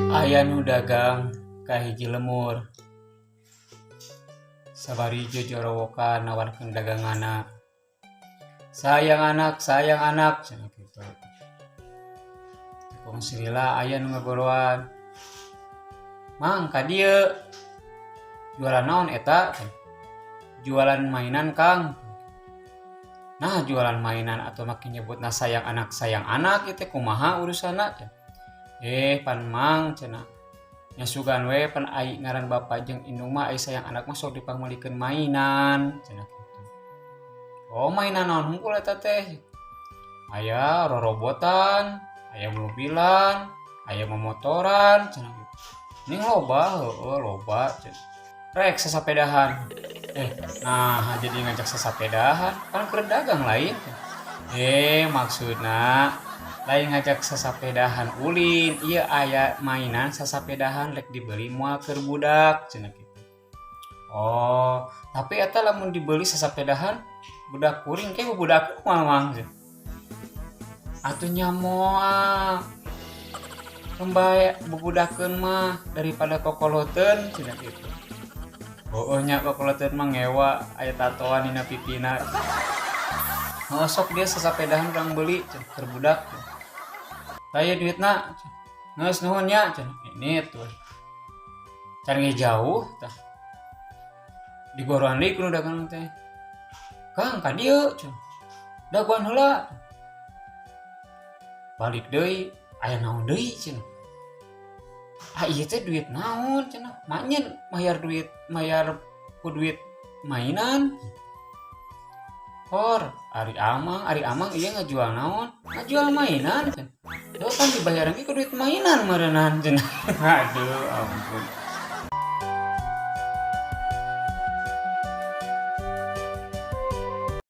Aya nu dagang ka hiji lemur. Sabari jojorowokan nawarkeun daganganna. "Sayang anak, sayang anak," cenah kitu. Kongsi lila aya nu ngagoroan. "Mang, ka dieu. Jualan naon eta?" "Jualan mainan, Kang." "Nah, jualan mainan atau makin nyebutna sayang anak itu kumaha urusanna?" "Eh, pan Mang," cenah. "Nya sugan we pan ai ngaran bapak jeung indung mah ai sayang anak mah sok dipangmeulikeun mainan," cenah kitu. "Oh, mainan naon hungkul eta teh?" "Aya rorobotan, aya mobilan, aya momotoran," cenah kitu. "Ning loba?" "Heueuh, loba," cenah. "Rek sasapedahan?" "Eh, nah jadi ngajak sasapedahan, kan keur dagang lain." "Eh, maksudna lain ngajak sasapedahan ulin, ieu aya mainan sasapedahan, rek dibeli moal keur budak," cenah kitu. "Oh, tapi eta lamun dibeli sasapedahan budak kuring ke budak moal, Mang?" cenah. "Atuh nya moal. Bae bubudakeun mah daripada kokoloteun," cenah kitu. "Oh nya, kokoloteun mah ngewa aya tatoan dina pipina. Oh, sok dia sasapedahan urang beuli," cenah, "keur budak. Tah, duitna. Geus, nuhun nya," cenah. Ini tuh. Can ge jauh tah. Digoroan deui ku nu dagang teh. "Kang, ka dieu," cenah. "Dagoan heula." Balik deui, "Aya naon deui?" cenah. "Ah, ieu teh duit naon?" cenah. "Maenya mayar duit, mayar ku duit mainan." "Hor, ari amang ieu ngajual naon?" "Ngajual mainan," cenah. "Tuh kan dibayaran ge ku duit mainan meureunan," cenah. Aduh, ampun.